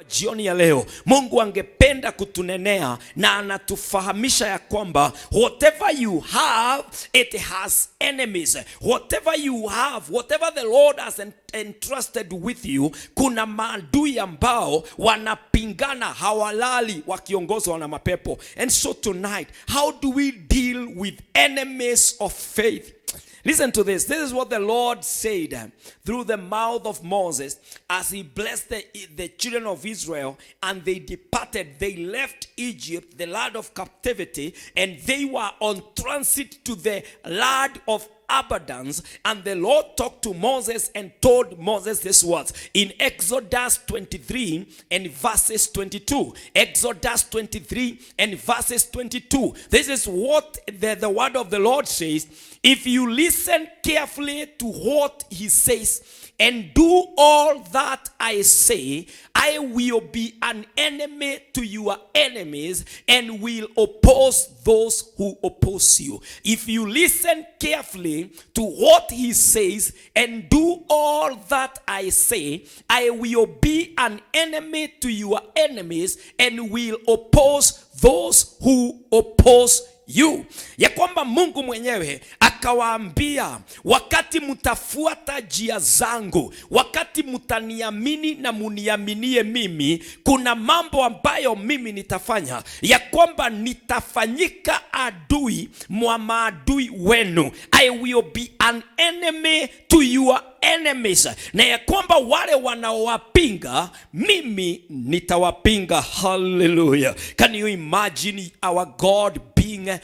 Jioni ya leo Mungu angependa kutunenea na anatufahamisha ya kwamba whatever you have, it has enemies. Whatever you have, whatever the Lord has entrusted with you, kuna maadui ambao wanapingana, hawalali, wakiongozwa na mapepo. And so tonight, how do we deal with enemies of faith? Listen to this. This is what the Lord said through the mouth of Moses as he blessed the children of Israel, and they departed. They left Egypt, the land of captivity, and they were on transit to the land of abundance. And the Lord talked to Moses and told Moses these words in Exodus 23 and verses 22. Exodus 23 and verses 22. This is what the word of the Lord says. If you listen carefully to what he says and do all that I say, I will be an enemy to your enemies and will oppose those who oppose you. If you listen carefully to what he says and do all that I say, I will be an enemy to your enemies and will oppose those who oppose you. Ya kwamba Mungu mwenyewe akawaambia, wakati mtafuata njia zangu, wakati mtaniamini na muniaminie mimi, kuna mambo ambayo mimi nitafanya, ya kwamba nitafanyika adui mwa maadui wenu. I will be an enemy to your enemies, na ya kwamba wale wanaowapinga mimi nitawapinga. Hallelujah! Can you imagine our God being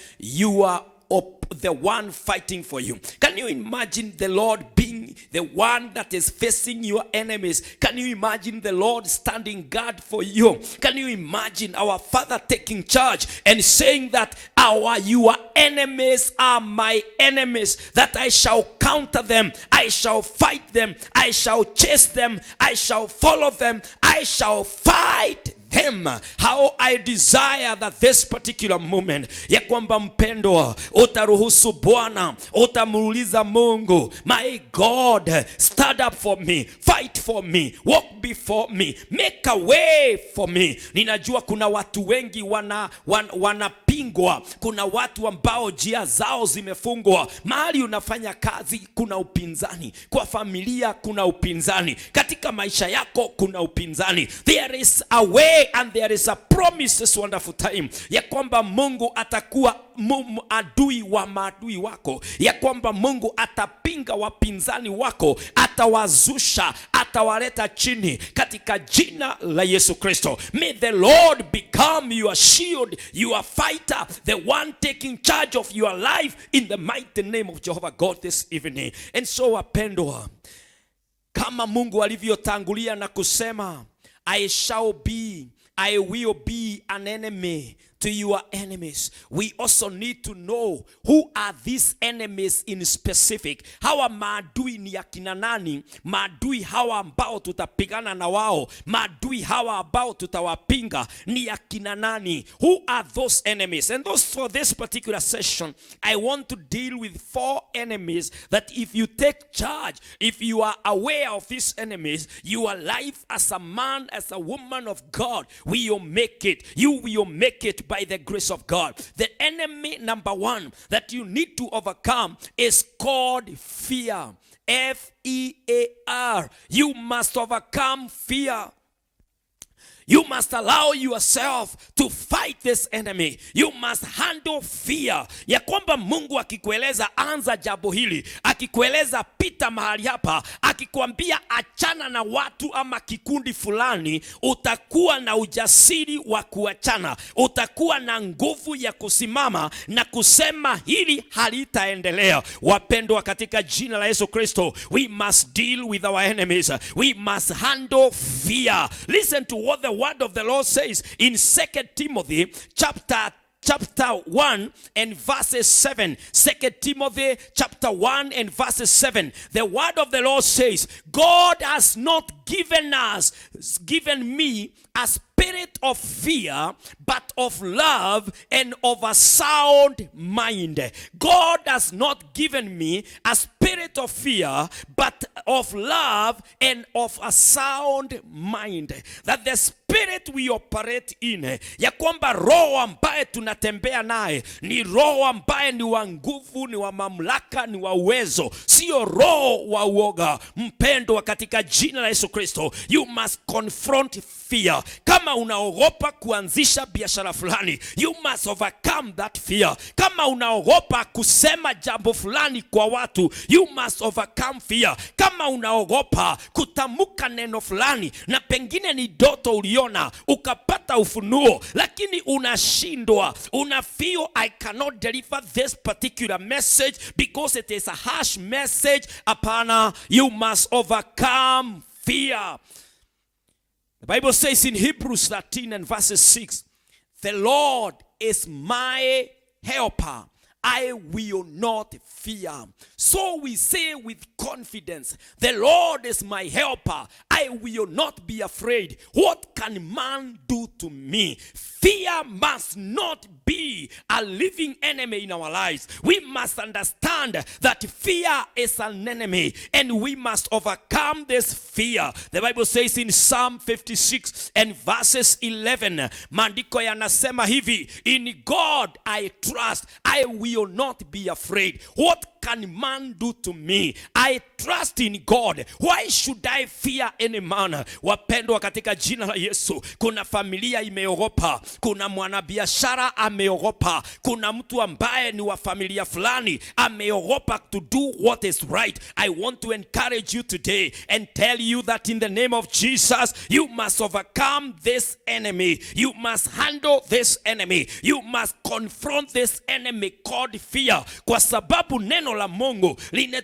the one fighting for you? Can you imagine the Lord being the one that is facing your enemies? Can you imagine the Lord standing guard for you? Can you imagine our Father taking charge and saying that our your enemies are my enemies, that I shall counter them, I shall fight them, I shall chase them, I shall follow them, I shall fight them? How I desire that this particular moment, ya kwamba mpendwa, utaruhusu Bwana, utamuuliza Mungu, "My God, stand up for me, fight for me, walk before me, make a way for me." Ninajua kuna watu wengi wanapingwa, kuna watu ambao njia zao zimefungwa. Mahali unafanya kazi kuna upinzani, kwa familia kuna upinzani, katika maisha yako kuna upinzani. There is a way and there is a promise this wonderful time ya kwamba Mungu atakuwa adui wa maadui wako, ya kwamba Mungu atapinga wapinzani wako, atawazusha, atawaleta chini katika jina la Yesu Kristo. May the Lord become your shield, your fighter, the one taking charge of your life in the mighty name of Jehovah God this evening. And so wapendwa, kama Mungu alivyotangulia na kusema, I will be an enemy to your enemies," we also need to know who are these enemies in specific. Hawa maadui ni akina nani? Maadui hawa ambao tutapigana na wao, maadui hawa ambao tutawapinga ni akina nani? Who are those enemies? And those, for this particular session, I want to deal with four enemies that if you take charge, if you are aware of these enemies, your life as a man, as a woman of God, will make it. You will make it by the grace of God. The enemy number one that you need to overcome is called fear. Fear. You must overcome fear. You must allow yourself to fight this enemy. You must handle fear. Ya kwamba Mungu akikueleza anza jambo hili, akikueleza pita mahali hapa, akikwambia achana na watu ama kikundi fulani, utakuwa na ujasiri wa kuachana, utakuwa na nguvu ya kusimama na kusema hili halitaendelea. Wapendwa, katika jina la Yesu Kristo, we must deal with our enemies. We must handle fear. Listen to what the word of the Lord says in 2 Timothy chapter 1 and verses 7. 2 Timothy chapter 1 and verses 7. The word of the Lord says, "God has not given me a spirit of fear, but of love and of a sound mind." God has not given me a spirit spirit of fear, but of love and of a sound mind." That the spirit we operate in, ya kwamba roho ambaye tunatembea naye ni roho ambaye ni wa nguvu, ni wa mamlaka, ni wa uwezo, sio roho wa uoga. Mpendwa, katika jina la Yesu Kristo, you must confront fear. Kama unaogopa kuanzisha biashara fulani, you must overcome that fear. Kama unaogopa kusema jambo fulani kwa watu, you must overcome fear. Kama unaogopa kutamka neno fulani, na pengine ni ndoto uliona ukapata ufunuo, lakini unashindwa, una feel, "I cannot deliver this particular message because it is a harsh message." Hapana, you must overcome fear. The Bible says in Hebrews 13 and verses 6, "The Lord is my helper. I will not fear." So we say with confidence, "The Lord is my helper. I will not be afraid. What can man do to me?" Fear must not be a living enemy in our lives. We must understand that fear is an enemy and we must overcome this fear. The Bible says in Psalm 56 and verses 11, maandiko yanasema hivi, "In God I trust, I will not be afraid. What can man do to me? I trust in God. Why should I fear any man?" Wapendwa, katika jina la Yesu, kuna familia imeogopa, kuna mwanabiashara ameogopa, kuna mtu ambaye ni wa familia fulani ameogopa to do what is right. I want to encourage you today and tell you that in the name of Jesus, you must overcome this enemy. You must handle this enemy. You must confront this enemy called fear, kwa sababu neno la Mungu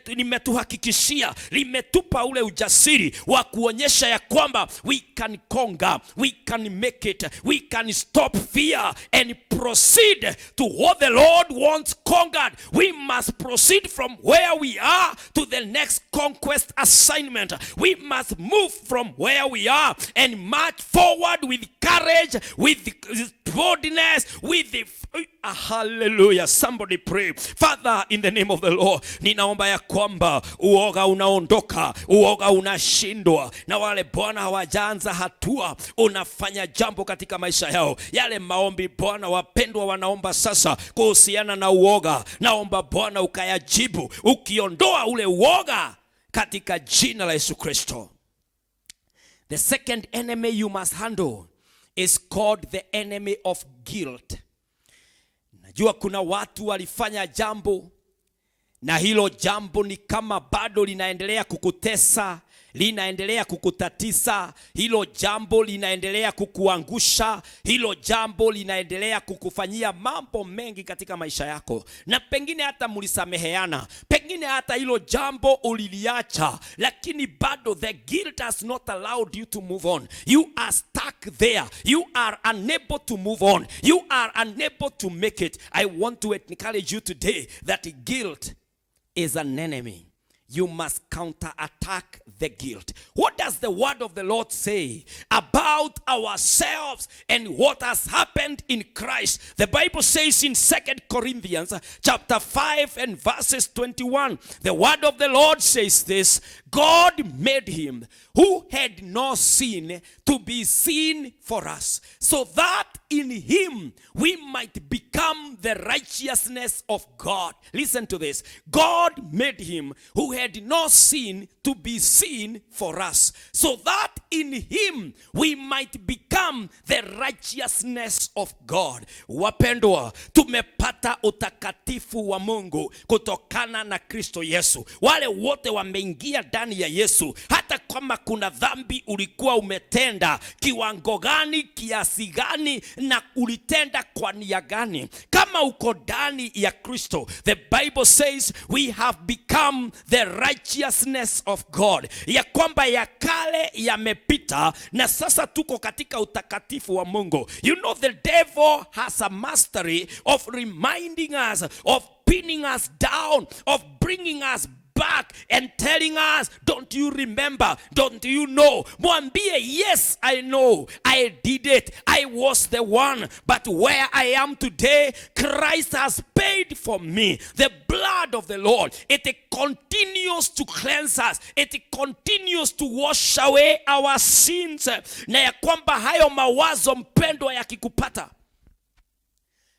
limetuhakikishia, limetupa ule ujasiri wa kuonyesha ya kwamba we can conquer, we can make it, we can stop fear and proceed to what the Lord wants conquered. We must proceed from where we are to the next conquest assignment. We must move from where we are and march forward with courage, with boldness, with the hallelujah. Somebody pray. Father, in the name of the Lord, ninaomba ya kwamba uoga unaondoka, uoga unashindwa, na wale, Bwana, hawajaanza hatua, unafanya jambo katika maisha yao. Yale maombi, Bwana, wapendwa wanaomba sasa kuhusiana na uoga, naomba, Bwana, ukayajibu, ukiondoa ule uoga katika jina la Yesu Kristo. The second enemy you must handle is called the enemy of guilt. Najua kuna watu walifanya jambo na hilo jambo ni kama bado linaendelea kukutesa, linaendelea kukutatiza, hilo jambo linaendelea kukuangusha, hilo jambo linaendelea kukufanyia mambo mengi katika maisha yako, na pengine hata mlisameheana, pengine hata hilo jambo uliliacha, lakini bado the guilt has not allowed you to move on. You are stuck there. You are unable to move on. You are unable to make it. I want to encourage you today that guilt is an enemy. You must counterattack the guilt. What does the word of the Lord say about ourselves and what has happened in Christ? The Bible says in Second Corinthians chapter 5 and verses 21, the word of the Lord says this: "God made him who had no sin to be sin for us, so that in him we might become the righteousness of God." Listen to this. God made him who had no sin to be sin for us, so that in him we might become the righteousness of God. Wapendwa, tumepata utakatifu wa Mungu kutokana na Kristo Yesu. Wale wote wameingia ndani ya Yesu, hata kama kuna dhambi ulikuwa umetenda kiwango gani, kiasi gani, na ulitenda kwa nia gani, kama uko ndani ya Kristo, the Bible says we have become the righteousness of God, ya kwamba ya kale yamepita na sasa tuko katika utakatifu wa Mungu. You know the devil has a mastery of reminding us, of pinning us down, of bringing us back. back and telling us, "Don't you remember? Don't you know?" Mwambie, "Yes, I know. I did it. I was the one. But where I am today, Christ has paid for me." The blood of the Lord, it continues to cleanse us. It continues to wash away our sins. Na ya kwamba hayo mawazo, mpendwa, yakikupata,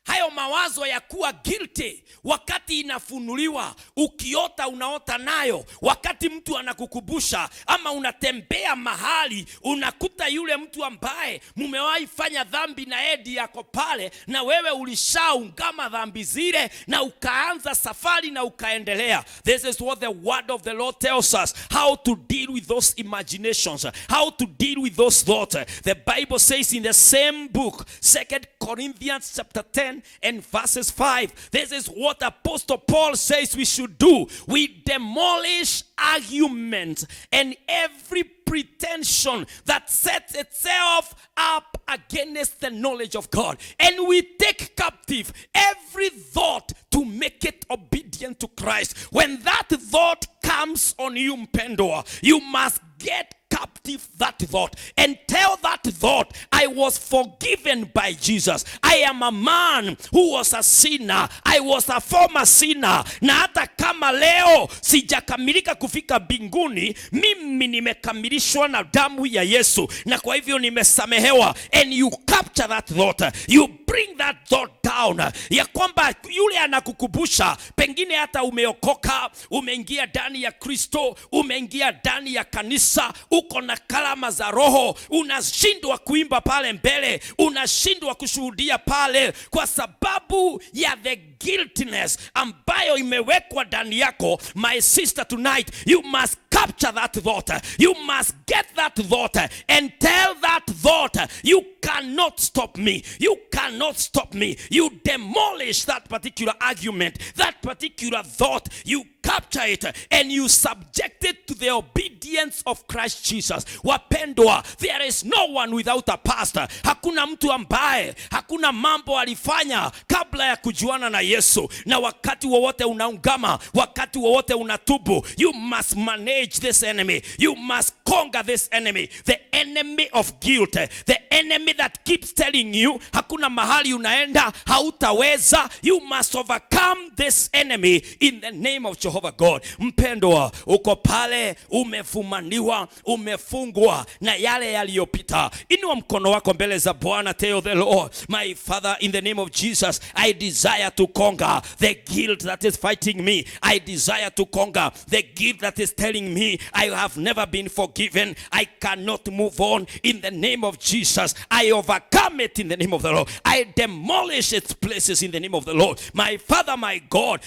hayo mawazo ya kuwa guilty, wakati inafunuliwa, ukiota unaota nayo, wakati mtu anakukumbusha, ama unatembea mahali unakuta yule mtu ambaye mumewahi fanya dhambi na edi yako pale, na wewe ulishaungama dhambi zile na ukaanza safari na ukaendelea. This is what the word of the Lord tells us: how to deal with those imaginations, how to deal with those thoughts. The Bible says in the same book, Second Corinthians chapter 10 and verses 5, this is what Apostle Paul says we should do. We demolish arguments and every pretension that sets itself up against the knowledge of God. And we take captive every thought to make it obedient to Christ. When that thought comes on you, mpendwa, you must get captive that thought and tell that thought, "I was forgiven by Jesus. I am a man who was a sinner. I was a former sinner. Na hata kama leo sijakamilika kufika mbinguni, mimi nimekamilishwa na damu ya Yesu, na kwa hivyo nimesamehewa." And you capture that thought, you bring that thought down, ya kwamba yule anakukumbusha, pengine hata umeokoka, umeingia ndani ya Kristo, umeingia ndani ya kanisa, uko na karama za Roho, unashindwa kuimba pale mbele, unashindwa kushuhudia pale kwa sababu ya the guiltiness ambayo imewekwa ndani yako. My sister, tonight you must capture that thought. You must get that thought and tell that thought, "You cannot stop me. You cannot stop me." You demolish that particular argument, that particular thought. You capture it and you subject it to the obedience of Christ Jesus. Wapendwa, there is no one without a past. Hakuna mtu ambaye hakuna mambo alifanya kabla ya kujuana na Yesu. Na wakati wowote unaungama, wakati wowote unatubu, you must manage this enemy. You must conquer this enemy. The enemy of guilt, the enemy that keeps telling you hakuna mahali unaenda, hautaweza. You must overcome this enemy in the name of Jehovah God. Mpendwa, uko pale umefumaniwa, umefungwa na yale yaliyopita. Inua mkono wako mbele za Bwana. Tell the Lord, "My Father, in the name of Jesus, I desire to conquer the guilt that is fighting me. I desire to conquer the guilt that is telling me I have never been forgiven. I cannot move on. In the name of Jesus, I overcome it in the name of the Lord. I demolish its places in the name of the Lord. My Father, my God,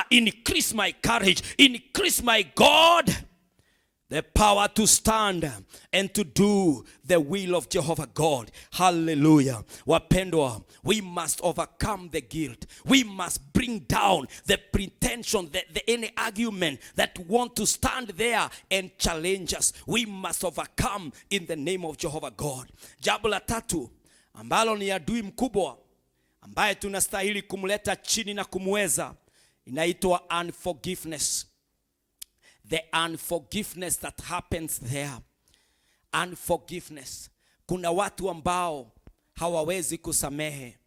increase my courage, increase, my God, the power to stand and to do the will of Jehovah God." Hallelujah. Wapendwa, we must overcome the guilt. We must bring down the pretension, any argument that want to stand there and challenge us. We must overcome in the name of Jehovah God. Jambo la tatu ambalo ni adui mkubwa ambaye tunastahili kumleta chini na kumweza inaitwa unforgiveness. The unforgiveness that happens there. Unforgiveness. Kuna watu ambao hawawezi kusamehe.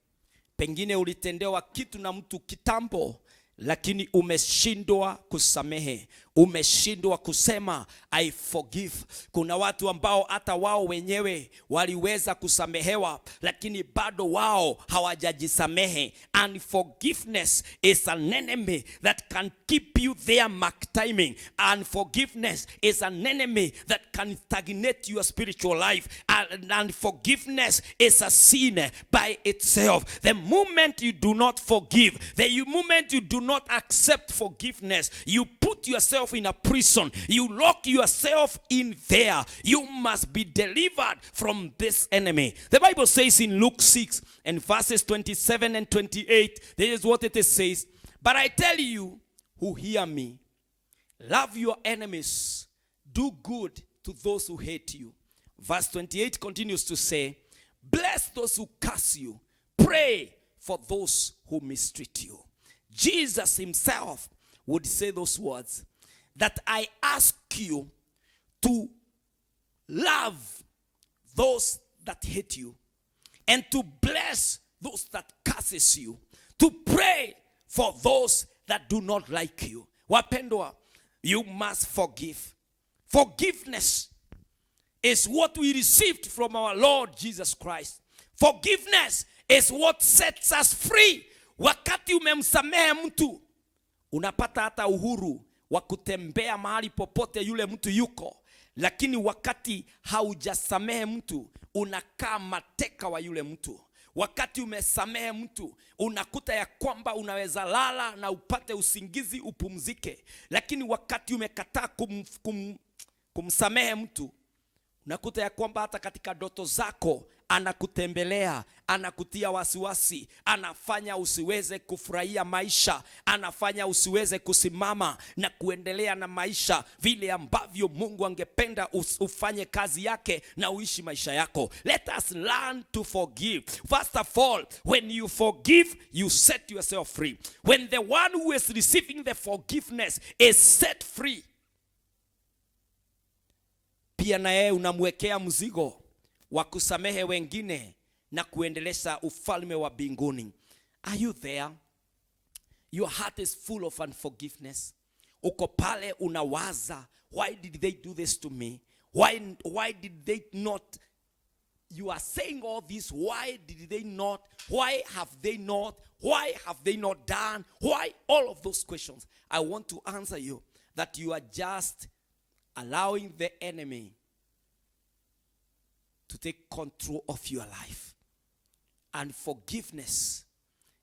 Pengine ulitendewa kitu na mtu kitambo, lakini umeshindwa kusamehe, umeshindwa kusema, "I forgive." Kuna watu ambao hata wao wenyewe waliweza kusamehewa, lakini bado wao hawajajisamehe. Unforgiveness is an enemy that can keep you there mark timing. Unforgiveness is an enemy that can stagnate your spiritual life. And unforgiveness is a sin by itself. The moment you do not forgive, the moment you do not accept forgiveness, you put yourself in a prison. You lock yourself in there. You must be delivered from this enemy. The Bible says in Luke 6 and verses 27 and 28, this is what it says: "But I tell you who hear me, love your enemies, do good to those who hate you." Verse 28 continues to say, "Bless those who curse you, pray for those who mistreat you." Jesus himself would say those words. That I ask you to love those that hate you and to bless those that curses you, to pray for those that do not like you. Wapendwa, you must forgive. Forgiveness is what we received from our Lord Jesus Christ. Forgiveness is what sets us free. Wakati umemsamehe mtu, unapata hata uhuru wa kutembea mahali popote yule mtu yuko, lakini wakati haujasamehe mtu, unakaa mateka wa yule mtu. Wakati umesamehe mtu, unakuta ya kwamba unaweza lala na upate usingizi upumzike, lakini wakati umekataa kumsamehe mtu, unakuta ya kwamba hata katika ndoto zako anakutembelea, anakutia wasiwasi, anafanya usiweze kufurahia maisha, anafanya usiweze kusimama na kuendelea na maisha vile ambavyo Mungu angependa ufanye kazi yake na uishi maisha yako. Let us learn to forgive. First of all, when you forgive, you set yourself free. When the one who is receiving the forgiveness is set free, pia na yeye unamwekea mzigo wa kusamehe wengine na kuendeleza ufalme wa mbinguni. Are you there? Your heart is full of unforgiveness. Uko pale unawaza, "Why did they do this to me? Why did they not?" You are saying all this. Why did they not? Why have they not? Why have they not done? Why? All of those questions. I want to answer you that you are just allowing the enemy to take control of your life. And forgiveness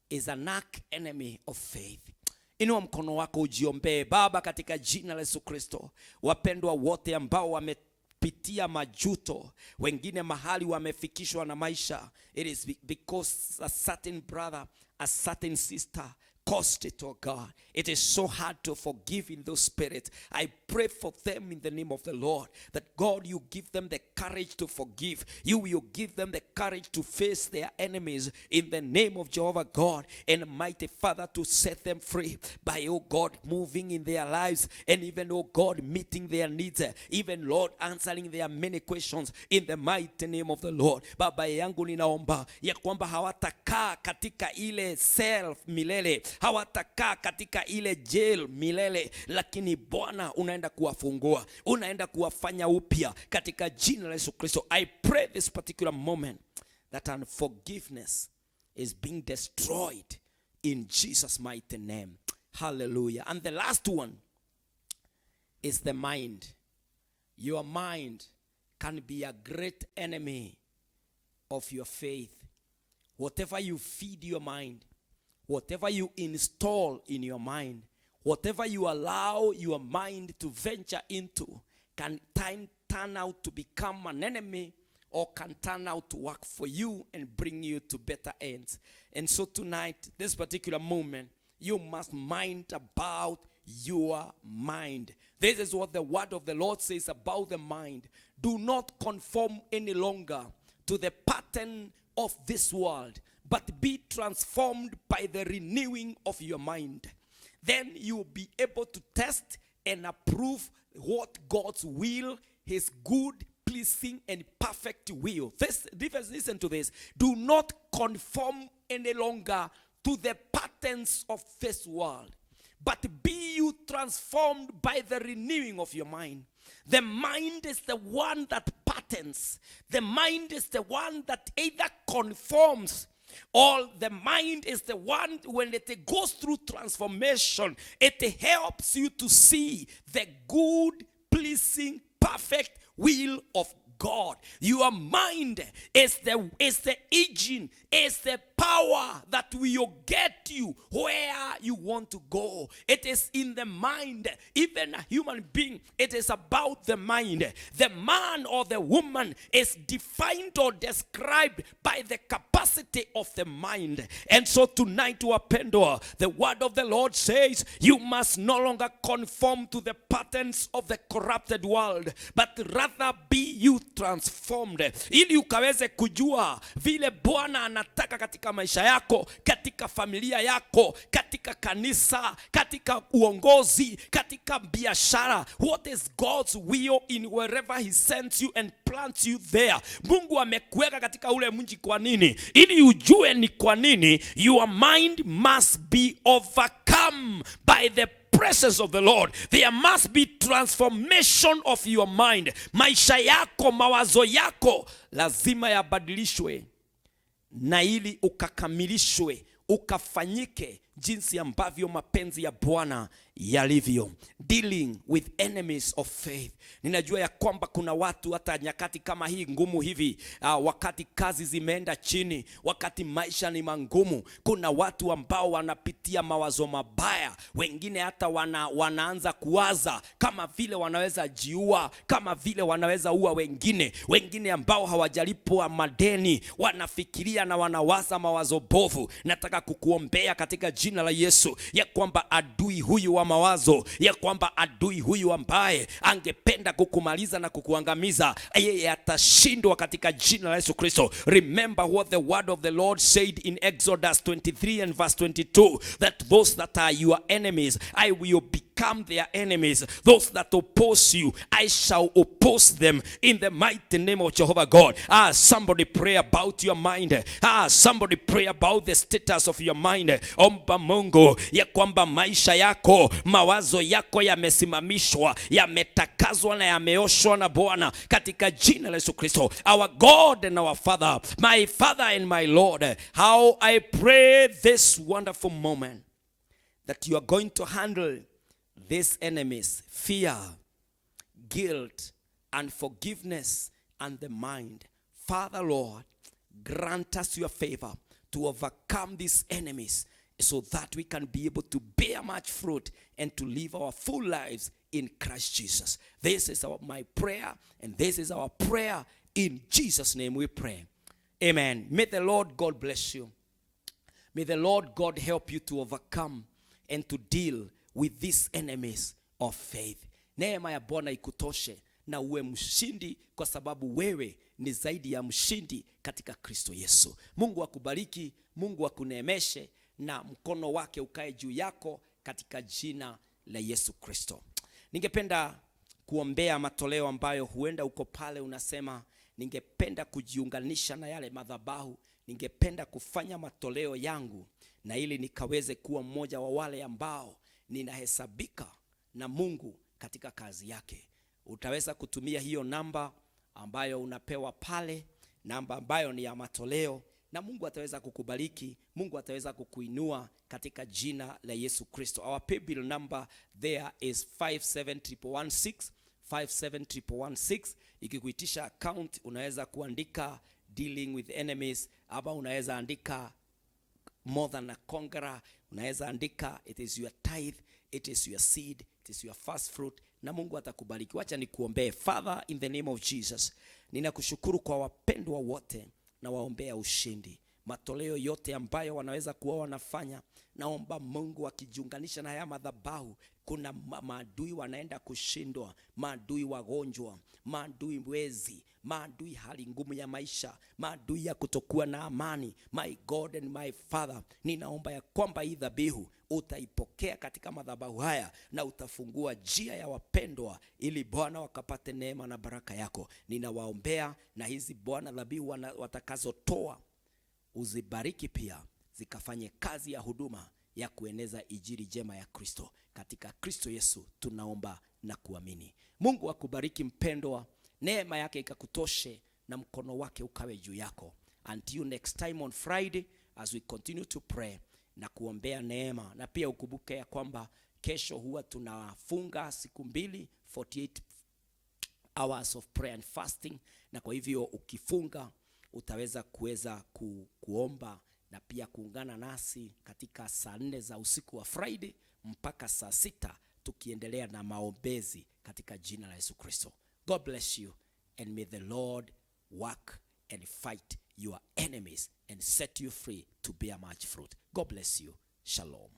is an arch enemy of faith. Inua mkono wako ujiombee. Baba, katika jina la Yesu Kristo, wapendwa wote ambao wamepitia majuto, wengine mahali wamefikishwa na maisha, it is because a certain brother, a certain sister caused it, oh God. It is so hard to forgive in those spirits. I pray for them in the name of the Lord that, God, you give them the courage to forgive. You will give them the courage to face their enemies in the name of Jehovah God and mighty Father, to set them free by, oh God, moving in their lives and even, oh God, meeting their needs, even, Lord, answering their many questions in the mighty name of the Lord. Baba yangu, ninaomba ya kwamba hawatakaa katika ile cell milele, hawatakaa katika ile jail milele, lakini Bwana, unaenda kuwafungua, unaenda kuwafanya upya katika jina la Yesu Kristo. I pray this particular moment that unforgiveness is being destroyed in Jesus' mighty name. Hallelujah. And the last one is the mind. Your mind can be a great enemy of your faith. Whatever you feed your mind, whatever you install in your mind, whatever you allow your mind to venture into can time turn out to become an enemy or can turn out to work for you and bring you to better ends. And so tonight, this particular moment, you must mind about your mind. This is what the word of the Lord says about the mind. "Do not conform any longer to the pattern of this world, but be transformed by the renewing of your mind. Then you will be able to test and approve what God's will, his good, pleasing, and perfect will." Listen to this. Do not conform any longer to the patterns of this world, but be you transformed by the renewing of your mind. The mind is the one that patterns. The mind is the one that either conforms or the mind is the one, when it goes through transformation, it helps you to see the good, pleasing, perfect will of God. Your mind is the engine, is the power that will get you where you want to go. It is in the mind. Even a human being, it is about the mind. The man or the woman is defined or described by the capacity of the mind. And so tonight, wapendwa, the word of the Lord says you must no longer conform to the patterns of the corrupted world, but rather be you transformed, ili ukaweze kujua vile Bwana anataka katika maisha yako, katika familia yako, katika kanisa, katika uongozi, katika biashara. What is God's will in wherever he sends you and plants you there? Mungu amekuweka katika ule mji kwa nini? Ili ujue ni kwa nini your mind must be overcome by the presence of the Lord. There must be transformation of your mind. Maisha yako, mawazo yako lazima yabadilishwe na ili ukakamilishwe, ukafanyike jinsi ambavyo mapenzi ya Bwana yalivyo. Dealing with enemies of faith. Ninajua ya kwamba kuna watu hata nyakati kama hii ngumu hivi, wakati kazi zimeenda chini, wakati maisha ni mangumu, kuna watu ambao wanapitia mawazo mabaya, wengine hata wanaanza kuwaza kama vile wanaweza jiua, kama vile wanaweza ua wengine, wengine ambao hawajalipwa madeni wanafikiria na wanawaza mawazo bovu. Nataka kukuombea katika jina la Yesu ya kwamba adui huyu wa mawazo, ya kwamba adui huyu ambaye angependa kukumaliza na kukuangamiza, yeye atashindwa katika jina la Yesu Kristo. Remember what the word of the Lord said in Exodus 23 and verse 22, that those that are your enemies, I will become their enemies. Those that oppose you, I shall oppose them in the mighty name of Jehovah God. Ah, somebody pray about your mind. Ah, somebody pray about the status of your mind. Omba Mungu ya kwamba maisha yako, mawazo yako yamesimamishwa, yametakazwa na yameoshwa na Bwana katika jina la Yesu Kristo. Our God and our Father, my Father and my Lord, how I pray this wonderful moment that you are going to handle these enemies: fear, guilt, unforgiveness, and the mind. Father, Lord, grant us your favor to overcome these enemies so that we can be able to bear much fruit and to live our full lives in Christ Jesus. This is my prayer, and this is our prayer. In Jesus' name we pray. Amen. May the Lord God bless you. May the Lord God help you to overcome and to deal with these enemies of faith. Neema ya Bwana ikutoshe na uwe mshindi, kwa sababu wewe ni zaidi ya mshindi katika Kristo Yesu. Mungu akubariki, Mungu akuneemeshe na mkono wake ukae juu yako katika jina la Yesu Kristo. Ningependa kuombea matoleo ambayo huenda uko pale unasema, "Ningependa kujiunganisha na yale madhabahu, ningependa kufanya matoleo yangu na ili nikaweze kuwa mmoja wa wale ambao ninahesabika na Mungu katika kazi yake." Utaweza kutumia hiyo namba ambayo unapewa pale, namba ambayo ni ya matoleo, na Mungu ataweza kukubariki, Mungu ataweza kukuinua katika jina la Yesu Kristo. Our paybill number there is 57116, 57116. Ikikuitisha account, unaweza kuandika Dealing with Enemies, ama unaweza andika More Than a Conqueror, unaweza andika it is your tithe, it is your seed, it is your first fruit, na Mungu atakubariki. Wacha nikuombee. Father, in the name of Jesus, ninakushukuru kwa wapendwa wote na waombea ushindi. Matoleo yote ambayo wanaweza kuwa wanafanya, naomba Mungu akijiunganisha na haya madhabahu, kuna maadui wanaenda kushindwa, maadui wagonjwa, maadui wezi, maadui hali ngumu ya maisha, maadui ya kutokuwa na amani. My God and my Father, ninaomba ya kwamba hii dhabihu utaipokea katika madhabahu haya na utafungua njia ya wapendwa ili Bwana wakapate neema na baraka yako. Ninawaombea na hizi Bwana dhabihu watakazotoa uzibariki pia zikafanye kazi ya huduma ya kueneza injili njema ya Kristo. Katika Kristo Yesu tunaomba na kuamini. Mungu akubariki mpendwa, neema yake ikakutoshe na mkono wake ukawe juu yako. Until next time on Friday as we continue to pray na kuombea neema, na pia ukumbuke ya kwamba kesho huwa tunafunga siku mbili, 48 hours of prayer and fasting, na kwa hivyo ukifunga utaweza kuweza kuomba na pia kuungana nasi katika saa 4 za usiku wa Friday mpaka saa 6 tukiendelea na maombezi katika jina la Yesu Kristo. God bless you and may the Lord work and fight your enemies and set you free to bear much fruit. God bless you. Shalom.